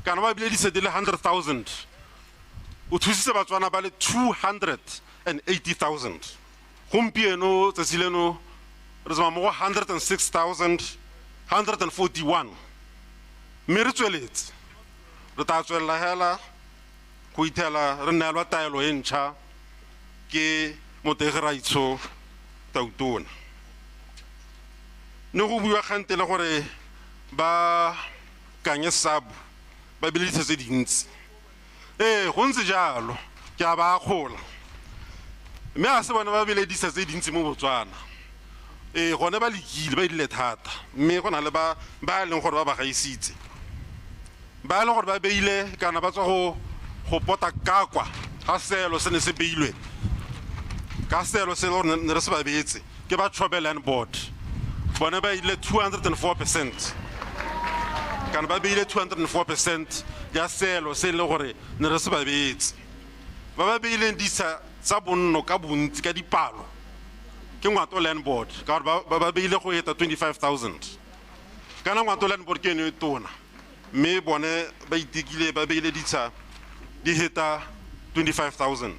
Kana ba beile ditsha di le 100,000, o thusitse Batswana ba le 280,000. Gompieno tsatsi leno re tsamaya mo go 106,141, mme re tsweletse, re tla tswelela hela go ithela re neelwa taelo e ntšha ke motegeraitsho Tautona. Ne go buiwa kgante le gore ba Kanye Sub ba beile ditsha tse dintsi. Ee, go ntse jalo, ke a ba akgola, mme a se bone ba beile ditsha tse dintsi mo Botswana. Ee, gone ba lekile, ba dirile thata, mme go na le ba ba e leng gore ba ba gaisitse, ba e leng gore ba beile kana ba tswa go pota ka kwa ga seelo se ne se beilwe ka seelo se le gore ne re se ba beetse ke ba Chobe Land Board. Bone ba ile 204%, kana ba beile 204% ya seelo se e leng gore ne re se ba beetse. Ba ba beileng ditsha tsa bonno ka bontsi ka dipalo ke Ngwato Land Board, ka gore ba beile go eta 25,000. Kana Ngwato Land Board ke ene e tona, mme bone ba itekile ba beile ditsha di heta 25,000.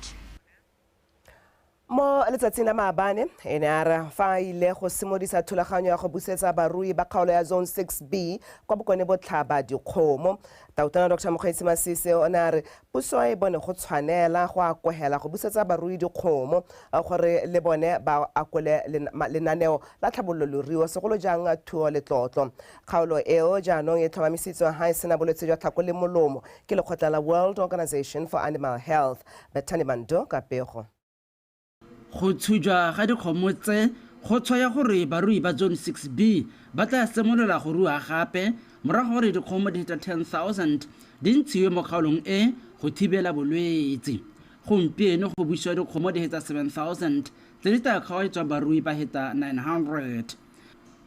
Mo letsatsing la maabane e ne a re fa a ile go simolodisa thulaganyo ya go busetsa barui ba kgaolo ya Zone 6B kwa Bokone Botlhaba dikgomo, Tautona Dr Mokgweetsi Masisi o ne a re puso e bone go tshwanela go akogela go busetsa barui dikgomo gore le bone ba akole lenaneo la tlhabololo leruo, segolo jang thuo letlotlo. Kgaolo eo jaanong e tlhomamisitswe ha e sena bolwetse jwa tlhako le molomo ke lekgotla la World Organization for Animal Health. Bethany Mando ka pego. Go tshujwa ga dikgomo tse go tshwaya gore barui ba Zone 6B ba tla simolola go rua gape morago gore dikgomo di feta 10,000 di ntshiwe mo kgaolong e go thibela bolwetse. Gompieno go busiwa dikgomo di feta 7,000 tse di tla kgaogetswang barui ba feta 900.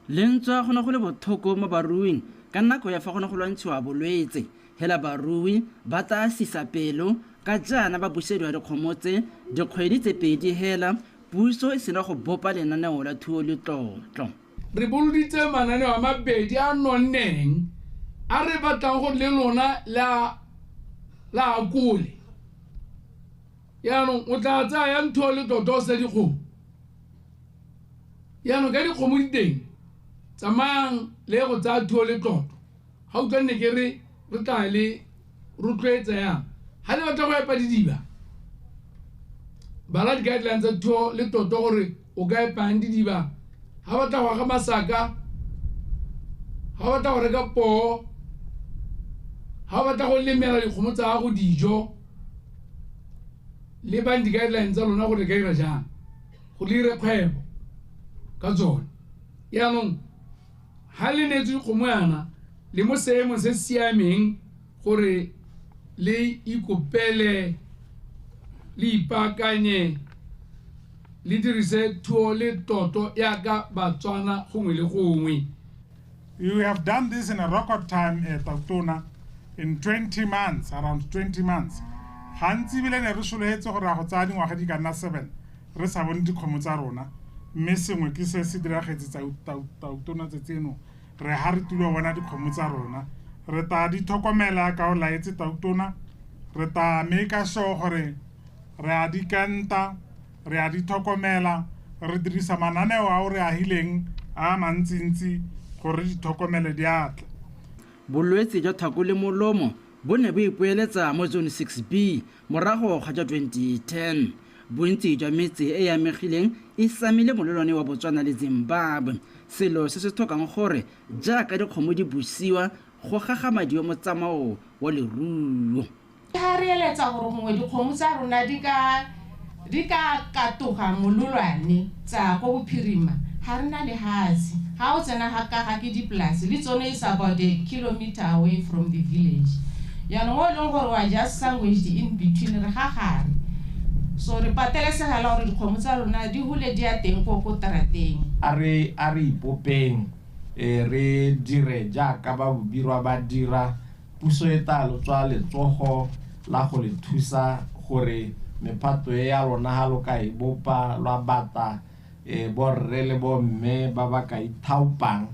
Lentswa go ne go le botlhoko mo baruing ka nako ya fa go ne go lwantshiwa bolwetse, hela barui ba tla sisa pelo ka jaana ba busediwa dikgomo tse dikgwedi tse pedi hela puso e sena go bopa lenaneo la thuo letlotlo. Re boloditse mananeo a mabedi a nonneng a re batlang gore le lona la akole. Yaanong o tla tsaya yang thuo letlotlo o se dikgomo. Yaanong ka dikgomo di teng, tsamayang le go tsaya thuo letlotlo. Ga utlwa nne ke re re tla le rotloetsa yang. Ha le batla go epa didiba, bala di-guidelines tsa thuo letlotlo gore o ka epang didiba. Ha batla go aga masaka, ha batla go reka poo, ha batla go lemela dikgomo tsa gago dijo, lebang di-guidelines tsa lona gore le ka dira jang gore le dire kgwebo ka tsone. Yaanong ha le neetswe dikgomo yana, le mo seemong se siameng gore le ikopele, le ipaakanye, le dirise thuo letlotlo yaka Batswana gongwe le gongwe. You have done this in a record time, Tautona, in 20 months, around 20 months. Gantsi ebile ne re sologetse gore a go tsaya dingwaga di ka nna 7 re sa bone dikgomo tsa rona, mme sengwe ke se se diragetse tsa Tautona tsatsi eno. Re ha re tulo bona dikgomo tsa rona, re tla di tlhokomela ka o laetse Tautona, re tla make sure gore re a di kanta, re a di tlhokomela, re dirisa mananeo ao re agileng a mantsintsi gore di tlhokomele diatla. Bolwetse jwa tlhako le molomo bo ne bo ipoeletsa mo Zone 6B morago ga jwa 2010. Bontsi jwa metse e e amegileng e samile molelwane wa Botswana le Zimbabwe, selo se se tlhokang gore jaaka dikgomo di busiwa go gagamadiwe motsamao wa leruo. Ha re eletsa gore gongwe dikgomo tsa rona di ka katoga mololwane tsa ko bophirima, ha re na lehatshe. Ha o tsena ga ka ga ke dipolase le tsone is about a kilometer away from the village. Jaanong o e leng gore wa just sandwiched in between, re ga gare. So re patelesegela gore dikgomo tsa rona di hole di ya teng ko terateng. A re ipopeng, re dire jaaka ba Bobirwa ba dira. Puso e tla lo tswa letsogo la go le thusa gore mephato e ya lona ha lo ka e bopa lwa bata, borre le bomme ba ba ka ithaopang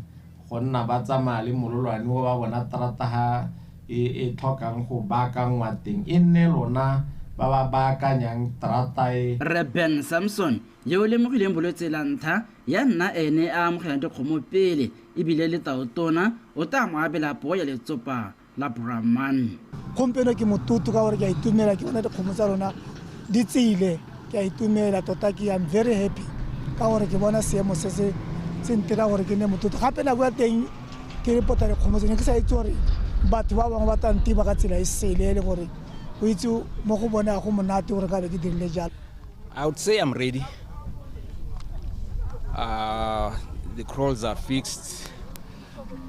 go nna ba tsamaya le mololwane o ba bona terata ha e tlhokang go baakangwa teng e nne lona ba ba baakanyang terata e. Rre Ben Samson yo o lemogileng bolwetse la ntlha ya nna ene a amogelang dikgomo pele ebile le tautona o tla mo abela poo ya letsopa la Brahman. Gompieno ke mototo ka gore ke a itumela ke bona dikgomo tsa rona di tsile, ke a itumela tota, ke am very happy ka gore ke bona seemo se se se ntira gore ke nne mototo. Gape nako ya teng ke repota dikgomo tsene ke sa itse gore batho ba bangwe ba tla ntiba ka tsela e sele e le gore o itse mo go bone a go monate gore ka be ke dirile jalo. I would say I'm ready. The crawls are fixed.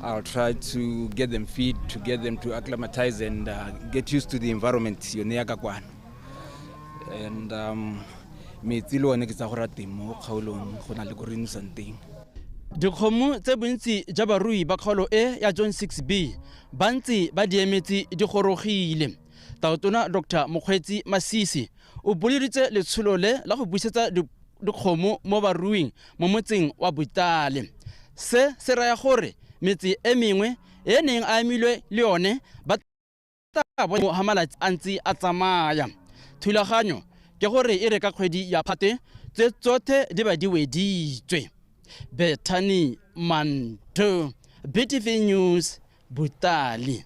I'll try to get them feed, to get them to acclimatize and get used to the environment yone ya ka kwano. And metsi le one ke tsa go rateng mo kgaolong go na le ko re nosang teng. Dikgomo tse bontsi ja barui ba kgaolo e ya Zone 6B ba ntse ba di emetse di gorogile. Tautona Dr. Mokgweetsi Masisi o boleditse letsholo le la go busetsa dikgomo mo baruing mo motseng wa Butale. Se se raya gore metse e mengwe e neng a amilwe le yone ba tla bona ha malatsi a ntse a tsamaya. Thulaganyo ke gore e re ka kgwedi ya Phatwe tse tsothe di ba di weditswe. Bethany Manto, BTV News, Butale.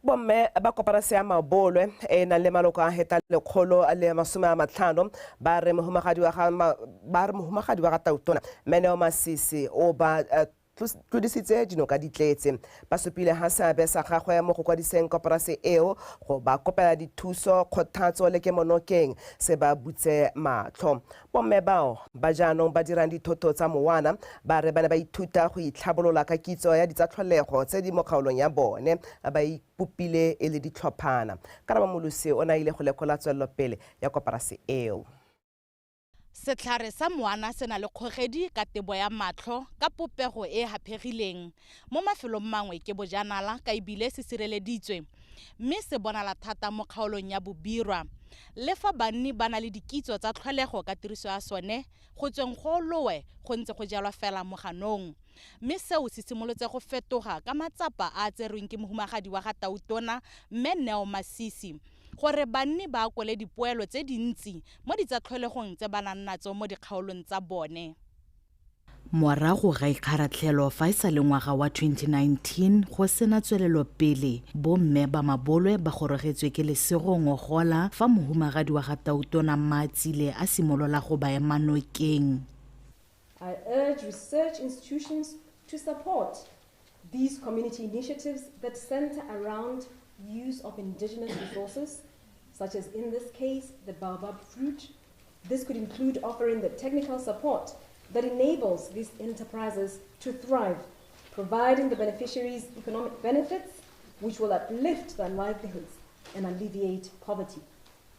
Bomme ba koporase ya Mabolwe e nang le maloko a heta 150 ba re mohumagadi wa ga Tautona Mme Neo Masisi o ba tlodisitse dinoka di tletse. Ba supile ha seabe sa gagwe mo go kwadiseng koporase eo go ba kopela dithuso, kgothatso le kemonokeng se ba butse matlho. Bomme bao ba jaanong ba dirang dithoto tsa mowana ba re ba ne ba ithuta go itlhabolola ka kitso ya ditsatlholego tse di mo kgaolong ya bone, ba ipopile e le ditlhophana. Karabo Molusi o ne a ile go lekola tswelelopele ya koporase eo. Setlhare sa mowana se na le kgogedi ka tebo ya matlho ka popego e haphegileng. Mo mafelong mangwe ke bojanala ka ebile se sireleditswe, mme se bonala thata mo kgaolong ya Bobirwa. Le fa banni ba na le dikitso tsa tlholego ka tiriso ya sone, go tsweng go lowe go ntse go jalwa fela mo ganong. Mme seo se simolotse go fetoga ka matsapa a a tserweng ke mohumagadi wa ga Tautona Mme Neo Masisi, gore banni ba akole dipoelo tse dintsi mo ditsatlholegong tse ba nang natso mo dikgaolong tsa bone. Morago ga ikgaratlhelo fa e sa le ngwaga wa 2019 go sena tswelelopele, bomme ba Mabolwe ba gorogetswe ke lesego ngogola fa mohumagadi wa ga Tautona Mmatsile a simolola go ba ema nokeng. I urge research institutions to support these community initiatives that center around use of indigenous resources, such as in this case, the baobab fruit. This could include offering the technical support that enables these enterprises to thrive, providing the beneficiaries economic benefits which will uplift their livelihoods and alleviate poverty.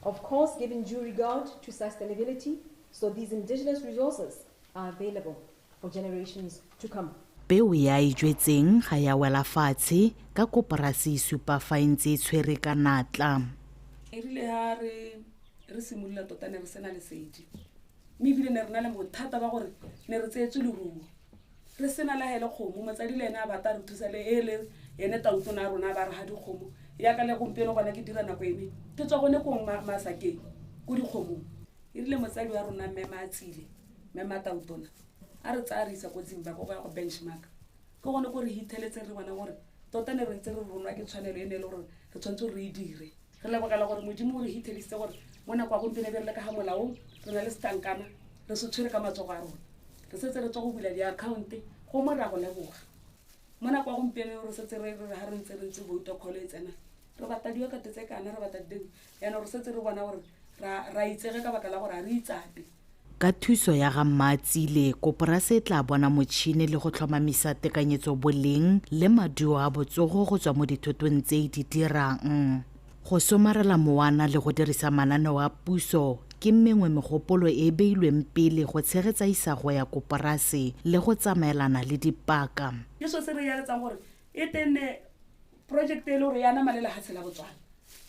Of course, giving due regard to sustainability, so these indigenous resources are available for generations to come. Peo ya e jwetseng ga ya wela fatshe ka koporase e supa fa e ntse e tshwere ka natla. E rile ha re simolola tota ne re sena lesedi, mme ebile ne re na le bothata ba gore ne re tseetswe leruo, re sena le ha e le kgomo. Motsadi le ene a batla re thusa le e le ene tautona a rona ba re ha dikgomo yaka le gompieno gona ke dira nako ene ke tswa gone kong masakeng ko dikgomong. E rile motsadi wa rona mme Matsile, mme Matautona a re tsaya re isa ko Zimbabwe go ya go benchmark, ke gone ko re hitheletse re bona gore tota ne re ntse re ronwa ke tshwanelo e ne e le gore re tshwanetse re e dire. Re lebogela gore Modimo o re hithelisitse gore mo nako ya gompieno be re le ka ga molaong, re na le setankana, re se tshwere ka matsogo a rona, re setse re tswa go bula di-account go mo ra go leboga. Mo nako ya gompieno re setse re re ha re ntse re ntse vote call e tsena, re batla diokate tse kana, re batla yaanong re setse re bona gore ra itsege ka baka la gore ga re itsape. Ka thuso ya ga Mmatsile, koporase e tla bona motšhini le go tlhomamisa tekanyetso boleng le maduo a botsogo go tswa mo dithotong tse e di dirang. Go somarela mowana le go dirisa mananeo a puso ke mengwe megopolo e e beilweng pele go tshegetsa isago ya koporase le go tsamaelana le dipaka. Ke so se re yaletsang gore e tenne project e le gore ya nama le lehatshe la Botswana,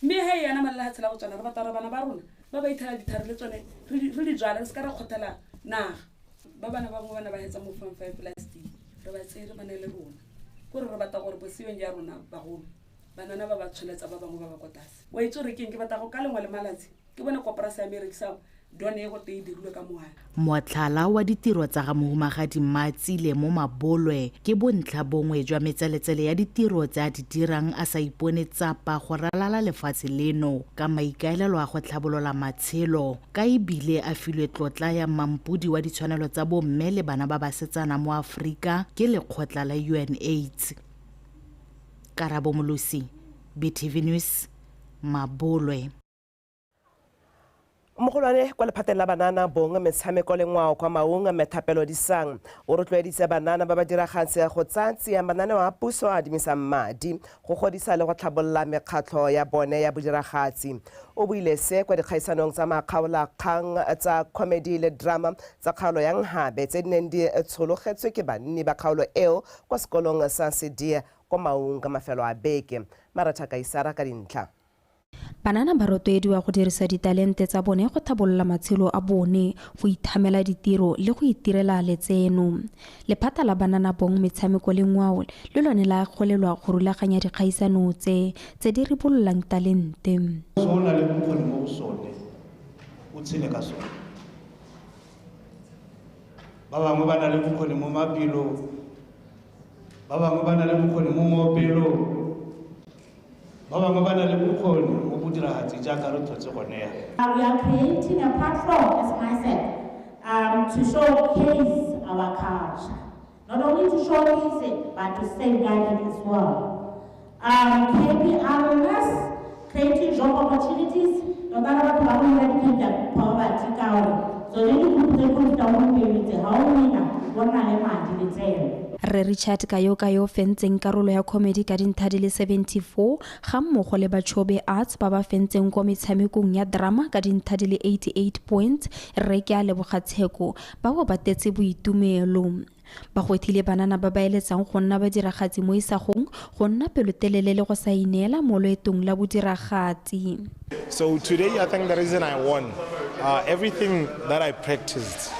mme ha e ya nama le lehatshe la Botswana re batla gore bana ba rona ba ba ithela dithare le tsone re di jwale, re se ka ra kgothela naga. Ba bana ba bangwe bana ba hetsa mo form 5 plastic, re ba tseye re ba ne le rona, kore re batla gore boseweng ja rona bagolo Banana ba ba tsholetsa ba bangwe ba ba kwa tlase. Wa itse gore keng ke batla go ka lengwe le malatsi ke bone koporasi ya me e rekisa done e go te e dirilwe ka moala. Motlhala wa ditiro tsa ga Mohumagadi Mmatsile mo Mabolwe ke bontlha bongwe jwa metseletsele ya ditiro tse a di dirang a sa ipone tsapa go ralala lefatshe leno ka maikaelelo a go tlhabolola matshelo ka e bile a filwe tlotla ya mampodi wa ditshwanelo tsa bomme le bana ba basetsana mo Aforika ke lekgotla la UNAIDS. Karabo Molosi, BTV News, Mabolwe. Mogolwane kwa lephateng la banana bong metshameko le ngwao kwa Maung Methapelo Disang o rotloeditse banana ba ba diragatse go tsaya tsia mananeo a puso a adimisang madi go godisa le go tlhabolola mekgatlho ya bone ya bodiragatsi. O buile se kwa dikgaisanong tsa makgaolakgang tsa comedy le drama tsa kgaolo ya Nhabe tse di neng di tshologetswe ke banni ba kgaolo eo kwa sekolong sa Sedie kwa Maung ka mafelo a beke. Maratha Kaisara ka dintlha. Banana ba rotloediwa go dirisa ditalente tsa bone go tlhabolola matshelo a bone, go ithamela ditiro le go itirela letseno. Lephata la banana bong metshameko le ngwao le lone la akgolelwa go rulaganya dikgaisano tse tse di ribololang talente. Se o na le bokgoni mo go sone, o tshele ka sone. Ba bangwe ba na le bokgoni mo maphelong, ba bangwe ba na le bokgoni mo moopelong, ba bangwe ba na le bokgoni mo bodiragatsi jaaka re tlhotse gone ya. We are creating a platform as myself to showcase our culture. Not only to showcase it, but to safeguard it as well. KPRNS, creating job opportunities. Tota re batho ba go eradicate poverty ka gore tsone di-group tse ko rutang gompieno tse ga o wina o nna le madi letseno. Rre Richard Kayokayo fentseng karolo ya comedy ka dintlha di le 74 ga mmogo le Bachobe Arts ba ba fentseng kwa metshamekong ya drama ka dintlha di le 88 points. Rre ke a leboga Tsheko ba bo ba tetse boitumelo. Ba gwethile banana ba ba eletsang go nna badiragatsi mo isagong go nna pelotelele le go sa ineela mo loetong la bodiragatsi. So today I think the reason I won, everything that I practiced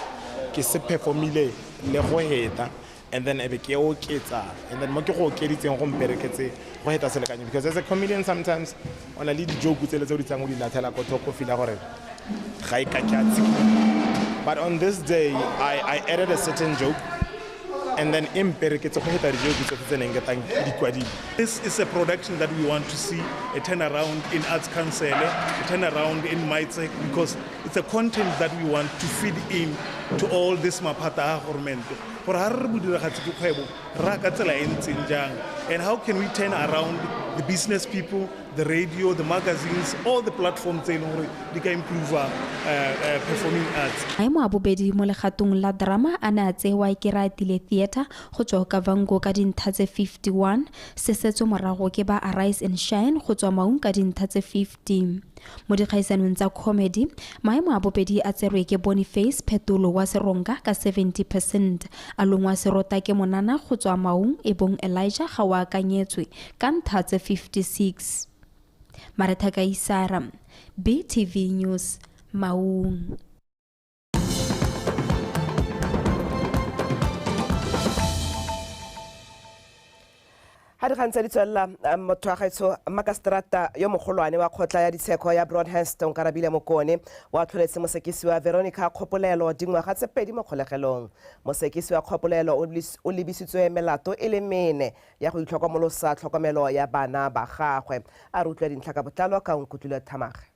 ke se performile le go heta, and then ebe ke oketsa, and then mo ke go okeditseng go mpereketse go heta selekanyo, because as a comedian sometimes o na le di-joke tsele tse o di tsang o di latlhela ko thoko feel gore ga e ka ke a tshikinya. But on this day I added a certain joke, and then e mpereketse go heta di-joke tsotlhe tse neng ke tang ke di kwadile. This is a production that we want to see a turnaround in Arts Council, a turnaround in MITSEC, because it's a content that we want to feed in to all this maphata a government. Gore ha re bodiragatsi ke kgwebo, ra ka tsela e ntseng jang, and how can we turn around the business people, the radio, the magazines, all the platforms tse e leng gore di ka improve performing arts. Maemo a bobedi mo legatong la drama a ne a tsewa ke Ratile Theatre go tswa Okavango ka dintlha tse 51, se setswe morago ke ba Arise and Shine go tswa Maung ka dintlha tse 50. Mo dikgaisanong tsa comedy, maemo a bobedi a tserwe ke Boniface Phetolo wa Seronga ka 70%, a longwa Serota ke monana go tswa Maung e bong Elijah Gaoakanyetswe ka ntlha tse 56. Maretha Kaisara, BTV News, Maung. Ha dikgang tse di tswelela, motho wa gaetsho makaseterata yo mogolwane wa kgotla ya ditsheko ya Broadhurst Onkarabile Mokone o atlholetse mosekisi wa Veronica Kgopolelo dingwaga tse 2 mo kgolegelong. Mosekisi wa Kgopolelo o lebisitswe melato e le mene ya go itlhokomolosa tlhokomelo ya bana ba gagwe. A re utlwe dintlha ka botlalo ka Nkutlwile Thamage.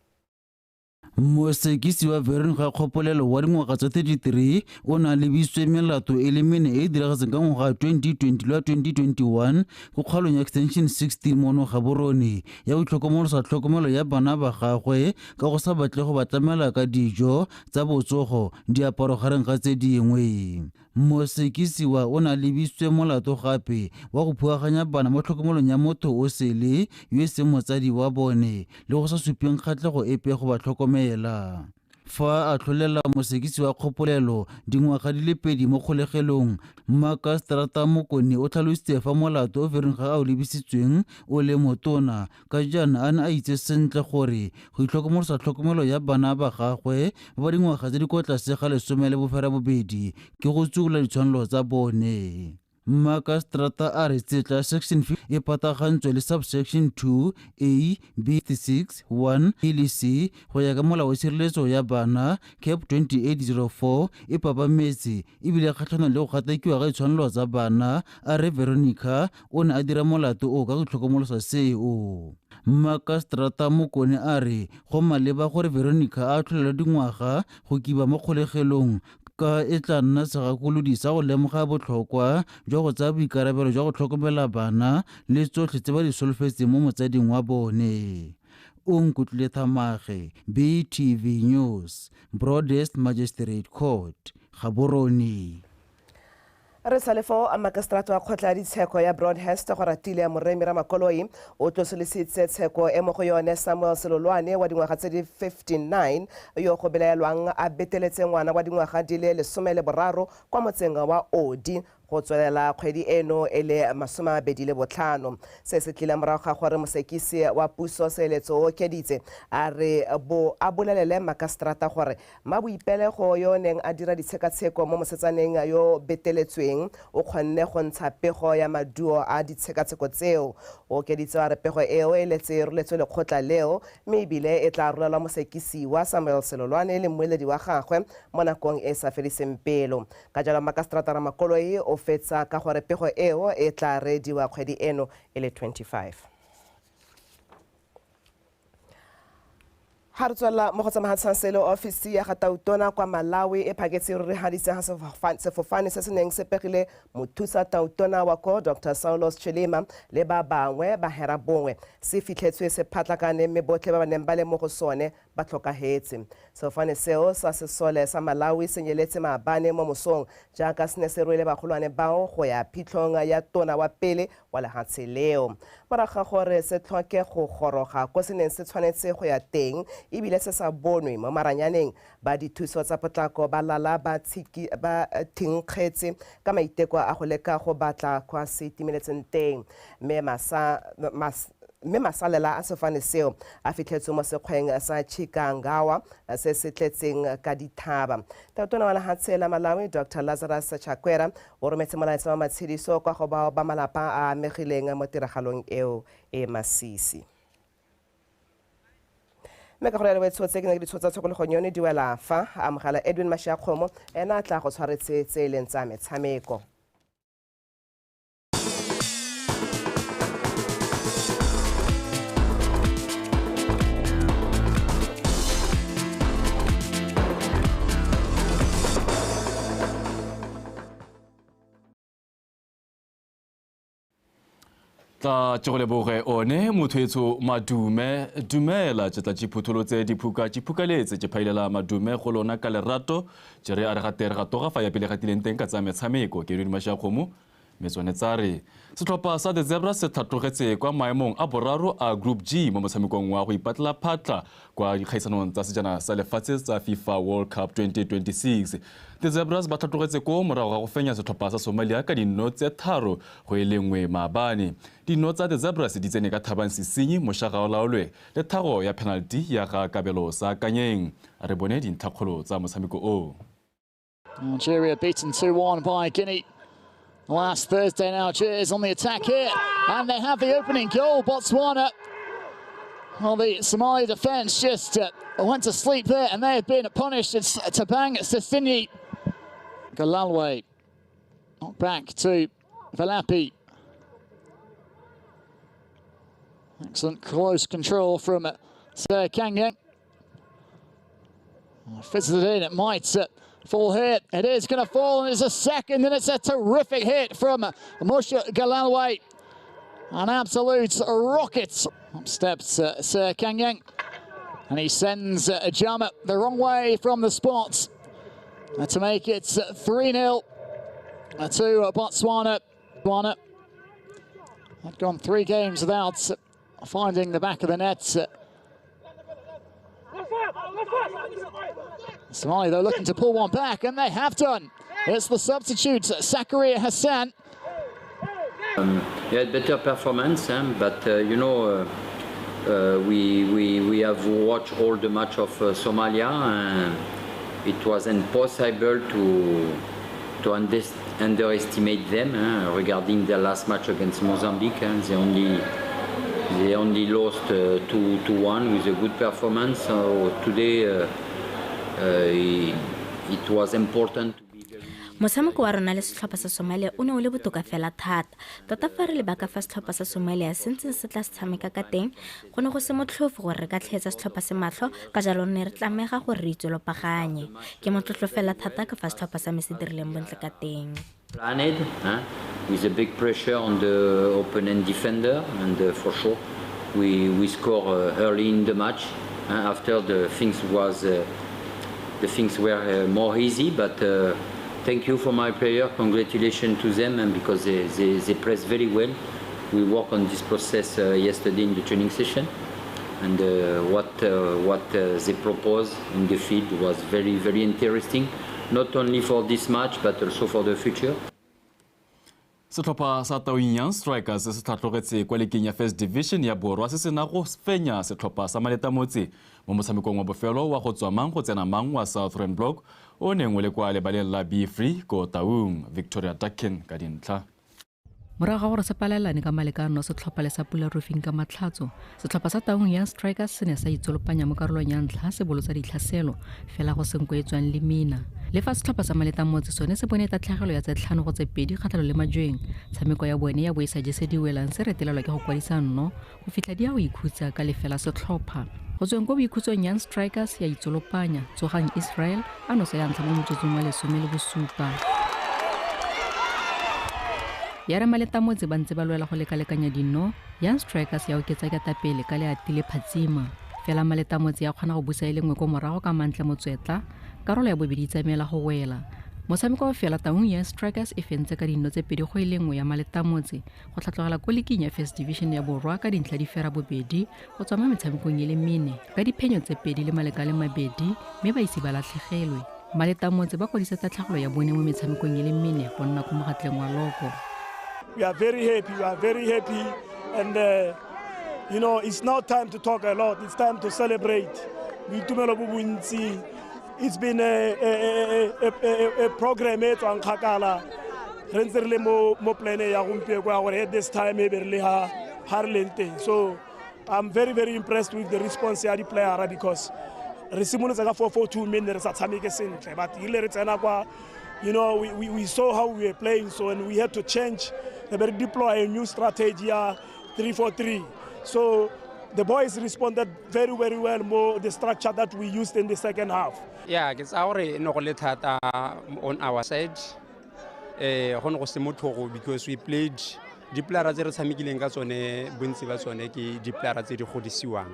Mosekisi wa Veronica Kgopolelo wa dingwaga tsa 33 o ne a lebisitswe melato e le mene e e diragetseng ka ngwaga 2020 le 2021 ko kgaolong ya Extension 16 mono Gaborone ya go itlhokomolosa tlhokomelo ya bana ba gagwe ka go sa batle go ba tlamela ka dijo tsa botsogo, diaparo gareng ga tse dingwe. Mosekisiwa o ne a lebisitswe molato gape wa go phuaganya bana mo tlhokomelong ya motho o sele yo e seng motsadi wa bone le go sa supeng kgatlhego epe go ba tlhokomela. Fa a tlholela mosekisi wa Kgopolelo dingwaga di le 2 mo kgolegelong, Makaseterata Mokone o tlhalositse fa molato o Veronica a o lebisitsweng o le motona ka jaana a ne a itse sentle gore go itlhokomolosa tlhokomelo ya bana ba gagwe ba ba dingwaga tse di kwa tlase ga 18 ke go tsuolola ditshwanelo tsa bone. Mmakaseterata a re tsetla section e patagantswe le subsection 2 A B 6 1 E le C go ya ka molao wa tshireletso ya bana cap 2804 e papametse ebile kgatlhanong le go gatakiwa ga ditshwanelo tsa bana. A re Veronica o ne a dira molato o ka go itlhokomolosa seo. Mmakaseterata Mokone a re go maleba gore Veronica a atlholelwe dingwaga go kiba mo kgolegelong ka e tla nna segakolodi sa go lemoga botlhokwa jwa go tsaya boikarabelo jwa go tlhokomela bana le tsotlhe tse ba di solofetseng mo motsading wa bone. O nkutlwile Thamage, BTV News, Broadest Magistrate Court, Gaborone. Re sa le fo makaseterata wa kgotla ya ditsheko ya Broadhurst go ratile Moremi Ramakoloi o tlosolositse tsheko e mo go yone Samuel Selolwane wa dingwaga tse di 59 yo go belaelwang a beteletse ngwana wa dingwaga di le 13 kwa motseng wa Odi go tswelela kgwedi eno e le 25. Se se tlile morago ga gore mosekisi wa puso Seeletso o okeditse a re bo a bolelele makaseterata gore Maboipelego yo neng a dira ditshekatsheko mo mosetsaneng yo beteletsweng o kgonne go ntsha pego ya maduo a ditshekatsheko tseo. O okeditse a re pego eo e letse e roletswe lekgotla leo mme ebile e tla rolelwa mosekisi wa Samuel Selolwane le mmueledi wa gagwe mo nakong e sa fediseng pelo. Ka jalo makaseterata Ramakoloi o fetsa ka gore pego eo e tla reediwa kgwedi eno e le 25. Ha re tswela mo go tsamagatsang selo, ofisi ya ga Tautona kwa Malawi e phaketse e rurigaditse ga sefofane se se neng se pegile mothusa Tautona wa ko Dr Saulos Chilima le ba bangwe ba hera bongwe se fitlhetswe se phatlakane mme botlhe ba ba neng ba le mo go sone ba tlhokahetse. Sefofane seo sa sesole sa Malawi se nyeletse maabane mo mosong jaaka se ne se rwele bagolwane bao go ya phitlhong ya tona wa pele wa lehatshe leo. Morago ga gore se tlhoke go goroga ko se neng se tshwanetse go ya teng ebile se sa bonwe mo maranyaneng, ba dithuso tsa potlako ba lala ba thinkgetse ka maiteko a go leka go batla kwa se timeletseng teng. Mme masalela a sefofane seo a fitlhetswe mo sekgweng sa Chikangawa se se tletseng ka dithaba. Tautona wa lehatshe la Malawi Dr Lazarus Chakwera o rometse molaetsa wa matshediso kwa go bao ba malapa a amegileng mo tiragalong eo e masisi. Mme ka gore le tshotse ke ne ke ditshotsa tshokologong yone di wela fa amogela Edwin Mashiakgomo ena a tla go tshwaretse tse e leng tsa metshameko. Tla tse go leboge one motho madume dumela tse tla tšhiphutholotse diphuka tšhiphukaletse tše phailela madume go lona ka lerato tše re a re gatere ga toga fa ya pele gatileng teng ka tsa metshameko ke Edwin Mashiakgomo mme tsone tsa re setlhopha sa The Zebra se tlhatlogetse kwa maemong a boraro a Group G mo motshamekong wa go ipatlela phatla kwa dikgaisanong tsa sejana sa lefatshe tsa FIFA World Cup 2026. The Zebras ba tlhatlogetse ko morago ga go fenya setlhopha sa Somalia ka dino tse 3 go e le 1 maabane. Dino tsa The Zebras di tsene ka Thabang Sesenyi, Mošaga o Laolwe le thago ya penalty ya ga Kabelo sa Kanyeng. A re bone dintlhakgolo tsa motshameko o. Nigeria beaten 2-1 by Guinea last Thursday. Now Algiers on the attack here, and they have the opening goal. Botswana. Well, the Somali defence just went to sleep there, and they have been punished. It's Tabang Sesinyi. Galalwe knocked back to Velapi. Excellent close control from Sir Kanyang. Fizzes it in, it might fall here. It is going to fall, and it's a second, and it's a terrific hit from Moshe Galalwe. An absolute rocket. Up steps Sir Kanyang, and he sends Jama the wrong way from the spot to make it 3-0 to Botswana. Botswana had gone 3 games without finding the back of the net. Somali, though, looking to pull one back, and they have done. It's the substitute, Zakaria Hassan. He had better performance, but you know, we have watched all the match of Somalia, and it was impossible to underestimate them regarding their last match against Mozambique. They only lost 2-1 with a good performance. So today it was important. Motshameko wa rona le setlhopha sa Somalia o ne o le botoka fela thata. Tota fa re leba ka fa setlhopha sa Somalia se ntseng se tla se tshameka ka teng, go ne go se motlhofo gore re ka tlhaetsa setlhopha se matlho, ka jalo ne re tlamega gore re itsolopaganye. Ke motlotlo fela thata ka fa setlhopha sa me se dirileng bontle ka teng. Planned, with a big pressure on the opponent defender, and for sure we score early in the match. After the things were more easy, but thank you for my player. Congratulations to them, and because they press very well. We work on this process yesterday in the training session, and what they propose in the field was very, very interesting, not only for this match but also for the future. Setlhopha sa Taung Young Strikers se tlhatlogetse kwa lekeng ya First Division ya Borwa se sena go fenya setlhopha sa Maletamotse mo motshamekong wa bofelo wa go tswa mang go tsena mang wa Southern Block o neng o le kwa lebaleng la Be Free ko Taung. Victoria Dakin ka dintlha. Morago ga gore se palelane ka malekano setlhopha le sa Pula Roofing ka matlhatso, setlhopha sa Taung Young Strikers se ne sa itsolopanya mo karolong ya ntlha se bolotsa ditlhaselo fela go senko e tswang le mina. Le fa setlhopha sa Maletamotse sone se bone tatlhegelo ya tse 5-2 kgatlhanong le Majweng, tshameko ya bone ya bo e sa jese diwelang se retelelwa ke go kwadisa nno go fitlha di ya go ikhutsa ka lefela setlhopha. Go tsweng ko boikhutsong Young Strikers ya itsolopanya, Tsogang Israel a nosa ya ntlha mo motsotsong wa 17. Ya re Maletamotse ba ntse ba lwela go lekalekanya dino, Young Strikers ya oketsa ketapele ka leati le phatsima. Fela Maletamotse ya kgona go busa e le nngwe ko morago ka mantle motswetla, karolo ya bobedi e tsamaela go wela. Motshameko wa fela Taung Young Strikers e fentse ka dino tse 2-1 ya Maletamotse go tlhatlogela ko leking ya First Division ya Borwa ka dintlha di fera bobedi go tswa mo metshamekong e le mene ka diphenyo tse 2 le maleka le mabedi, mme ba ise ba latlhegelwe. Maletamotse ba kwadisa tatlhegelo ya bone mo metshamekong e le mene go nna ko mogatleng wa loko. We are very happy, we are very happy, and you know, it's not time to talk a lot, it's time to celebrate. It's been a program e tswang kgakala. Re ntse re le mo plan ya gompieno ya gore at this time e be re le ha re leng teng. So I'm very, very impressed with the response ya di-playera because re simolotse ka 4-4-2 mme ne re sa tshameke sentle, but ile re tsena kwa, you know, we saw how we were playing, so and we had to change, we deploy a new strategy, 3-4-3. So the boys responded very, very well more the structure that we used in the second half. Yeah, it's our on our side. Because we played the players tse re tshamekileng ka tsone bontsi ba tsone ke di-playera tse di godisiwang.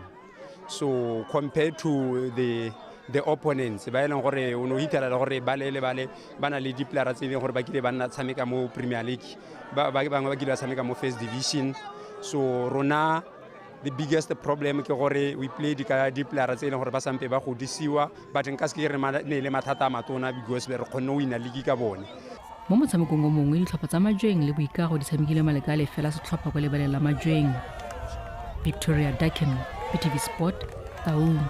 So compared to the opponents ba e leng gore o ne o hitlhela le gore ba le bale ba na le di-playera tse e leng gore ba kile ba nna tshameka mo Premier League, ba bangwe ba kile ba tshameka mo First Division. So rona the biggest problem ke gore we played ka di-playera tse e leng gore ba sampe ba godisiwa, but nka se ke re ne le mathata a matona because re kgonne go wina league ka bone. Mo motshamekong o mongwe ditlhopha tsa Majweng le Boikago di tshamekile maleka a lefela setlhopha kwa lebaleng la Majweng. Victoria Dakin, BTV Sport, Taung.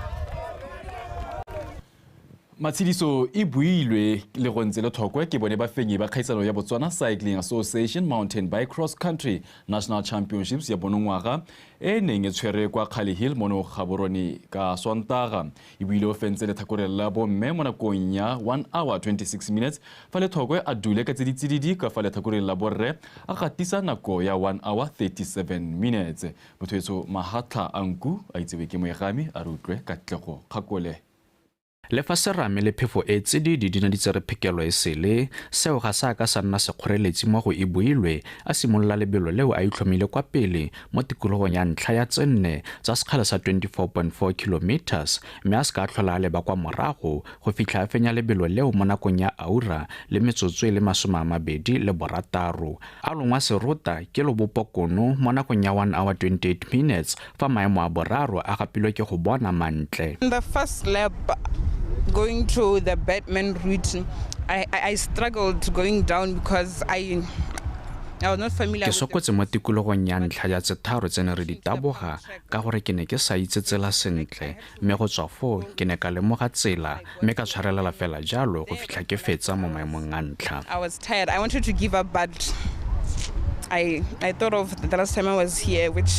Matshidiso e builwe le go ntse le thokwe ke bone bafenyi ba kgaisano ya Botswana Cycling Association Mountain Bike Cross Country National Championships ya bonongwaga e neng e tshwere kwa Kgale Hill mono Gaborone ka Sontaga. E buile o fentse letlhakore la bomme mo nakong ya 1 hour 26 minutes fa Lethokwe a dule ka tse di tsididi ka fa letlhakoreng la borre a gatisa nako ya 1 hour 37 minutes. Motho Mahatla Anku a itsewe ke moegami a re utlwe Katlego Kgakole. Le fa serame le phefo e tsididi di ne di tsere phekelo e sele, seo ga sa ka sa nna sekgoreletsi mo go e builwe a simolola lebelo leo a itlhomile kwa pele mo tikologong ya ntlha ya tse nne tsa sekgala sa 24.4 kilometers, mme a se ka tlhola a leba kwa morago go fitlha a fenya lebelo leo mo nakong ya aura le metsotso e le 26. A longwa serota ke Lobopokono mo nakong ya 1 hour 28 minutes fa maemo a boraro a gapilwe ke go bona mantle. In the first lap, going to the Batman route, I struggled going down because I I was not familiar Ke with the sokotse mo tikologong ya ntlha ya tse tharo tse ne re di taboga ka gore ke ne ke sa itse tsela sentle, mme go tswa foo ke ne ka lemoga tsela mme ka tshwarelela fela jalo go fitlha ke fetsa mo maemong a ntlha. I was tired. I wanted to give up, but I thought of the last time I was here, which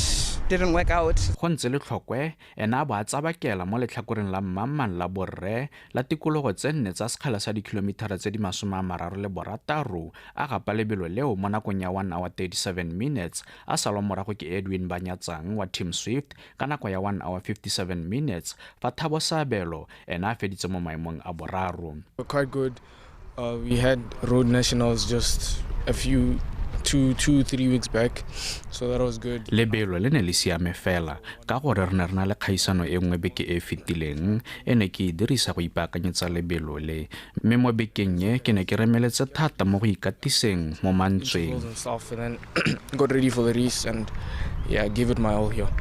didn't work out. Go ntse le tlhokwe ena a bo a tsabakela mo letlhakoreng la mmangmang la borre la tikologo tse nne tsa sekgala sa dikhilomithara tse di 36 a gapa lebelo leo mo nakong ya 1 hour 37 minutes, a salwa morago ke Edwin Banyatsang wa Team Swift ka nako ya 1 hour 57 minutes, fa Thabo Sabelo ena a feditse mo maemong a boraro. We're quite good. We had road nationals just a few 2-3 weeks back, so that was good. Lebelo le ne le siame fela ka gore re ne re na le kgaisano e nngwe beke e e fetileng e ne ke e dirisa go ipaakanyetsa lebelo le, mme mo bekeng e ke ne ke remeletse thata mo go ikatiseng mo mantsweng. And stuff, and then got ready for the race and give it my all here.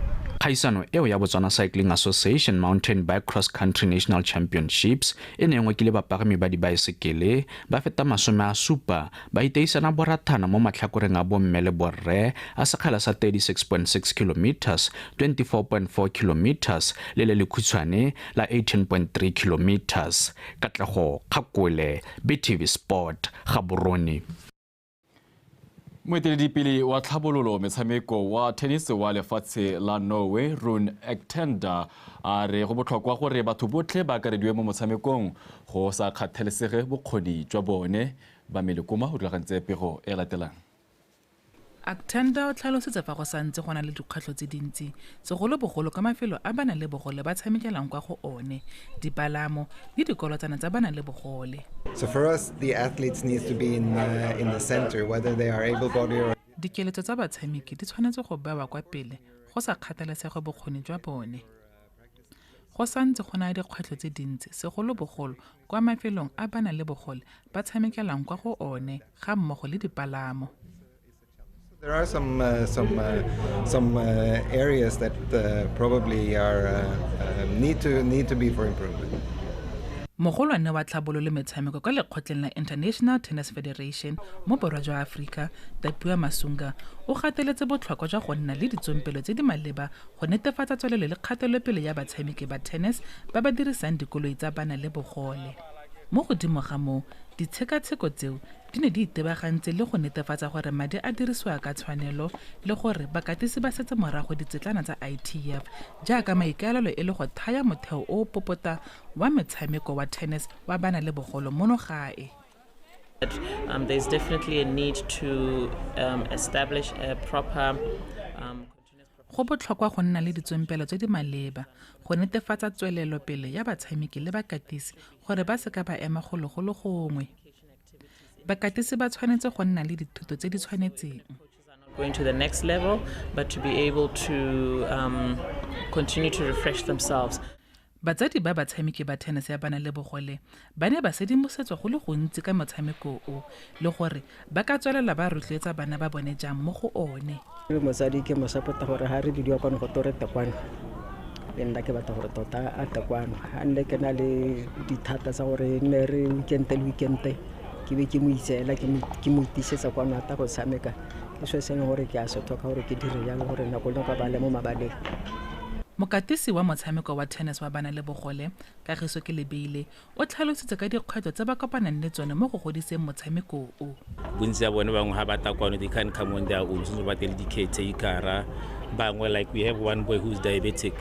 Kgaisano eo ya Botswana Cycling Association Mountain Bike Cross Country National Championships e ne e ngokile bapagami ba dibaesekele ba feta 70 ba iteisana borathana mo matlhakoreng a bomme le borre a sekgala sa 36.6 kilometers, 24.4 kilometers le le lekhutshwane la 18.3 kilometers. Katlego Kgakole, BTV Sport, Gaborone. Moeteledipele wa tlhabololo metshameko wa tennis wa lefatshe la Norway, Rune Ektender, a re go botlhokwa gore batho botlhe ba akarediwe mo motshamekong go sa kgathalesege bokgoni jwa bone. Ba Melekoma o rulagantse pego e latelang. Ektender o tlhalositse fa go santse go na le dikgwetlho tse dintsi, segolobogolo ka mafelo a ba nang le bogole ba tshamekelang kwa go one, dipalamo le dikolotsana tsa ba nang le bogole. So for us, the athletes need to be in the center, whether they are able-bodied or Dikeletso tsa batshameki di tshwanetse go bewa kwa pele go sa kgathalesege bokgoni jwa bone. Go santse go na le dikgwetlho tse dintsi, segolobogolo kwa mafelong a ba nang le bogole ba tshamekelang kwa go one ga mmogo le dipalamo. There are some areas that probably are need to be for improvement. Mogolwane wa tlhabololo le metshameko kwa lekgotleng la International Tennis Federation mo borwa jwa Aforika, Tapiwa Masunga, o gateletse botlhokwa jwa go nna le ditsompelo tse di maleba go netefatsa tswelelo le kgatelopele ya batshameki ba tennis ba ba dirisang dikoloi tsa ba nang le bogole. Mo godimo ga moo, ditshekatsheko tseo di ne di itebagantse le go netefatsa gore madi a dirisiwa ka tshwanelo le gore bakatisi ba setse morago ditsetlana tsa ITF jaaka maikaelelo e le go thaya motheo o o popota wa metshameko wa tennis wa ba nang le bogole mono gae. There's definitely a need to establish a proper Go botlhokwa go nna le ditsompelo tse di maleba go netefatsa tswelelopele ya batshameki le bakatisi gore ba seka ba ema golo go le gongwe. Bakatisi ba tshwanetse go nna le dithuto tse di tshwanetseng. Going to the next level, but to be able to continue to refresh themselves. Batsadi ba batshameki ba tennis ya bana le bogole ba ne ba sedimosetswa go le gontsi ka motshameko o le gore ba ka tswelela ba rotloetsa bana ba bone jang mo go one. Le motsadi ke mo support-a gore ha re bidiwa kwano go tore tekwano, le nna ke batla gore tota a tekwano. Ha nne ke na le dithata tsa gore nne re weekend le weekend ke be ke mo itseela, ke mo itisetsa kwano ata go tshameka. Ke seo se leng gore ke a se tlhoka gore ke dire jalo gore nako le nako ba le mo mabaleng. Mokatisi wa motshameko wa tennis wa bana le bogole, Kagiso Kelebeile, o tlhalositse ka dikgwetlho tse ba kopanang le tsone mo go godiseng motshameko o. Bontsi ba bone bangwe ha ba tla kwano, they can't come on their own, so ba tele di-caretaker-a. Bangwe, like we have one boy who's diabetic,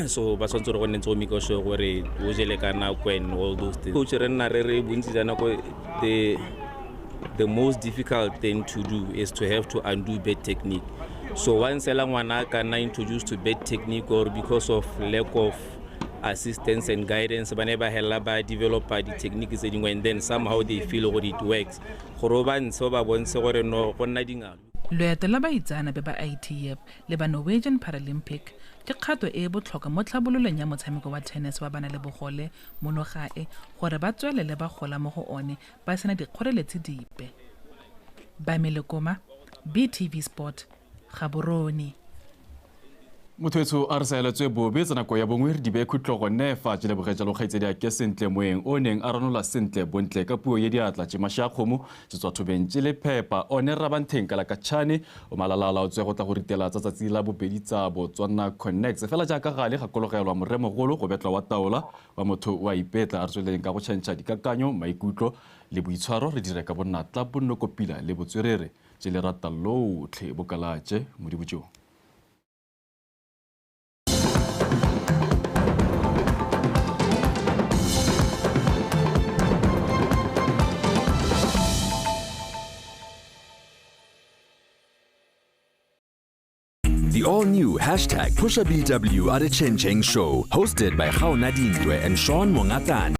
so ba tshwanetse gore go nne ntse go make sure gore o jele ka nako and all those things. Coach re nna re re bontsi jwa nako, the most difficult thing to do is to have to undo bad technique. So once ngwana ka nna introduced to bad technique or because of lack of assistance and guidance, ba ne ba hella ba developa di-technique tse dingwe and then somehow they feel gore it works. Gore o ba ntshe o ba bontshe gore no, go nna dingalo. Loeto la baitseanape ba ITF le ba Norwegian Paralympic ke kgato e e botlhokwa mo tlhabololong ya motshameko wa tennis wa bana le bogole mono gae gore ba tswelele ba gola mo go one ba sena dikgoreletsi dipe. Ba Melekoma, BTV Sport, Gaborone. Motho etsho a re saeletswe bobe tsa nako ya bongwe re di beye khutlo gone fa tše leboge jalo kgaitsedi a ke sentle moeng o neng a ranola sentle bontle ka puo ye diatla tše maša a kgomo tše tswa thobeng tše le phepa one rabantheng ka la katšhane o malalala o tswe go tla go ritela tsa tsatsi la bobedi tsa Botswana Connects. Fela jaaka gale gakologelwa moremogolo go betlwa wa taola wa motho wa ipetla a re tsweleleng ka go tšhentšha dikakanyo maikutlo le boitshwaro re dire ka bonatla bonnokopila le botswerere tše le rata lotlhe bokalatše modimo tšeo. The all-new hashtag PushaBW at a Chen Cheng Show, hosted by Gaona Dintwe and Sean Mongatane.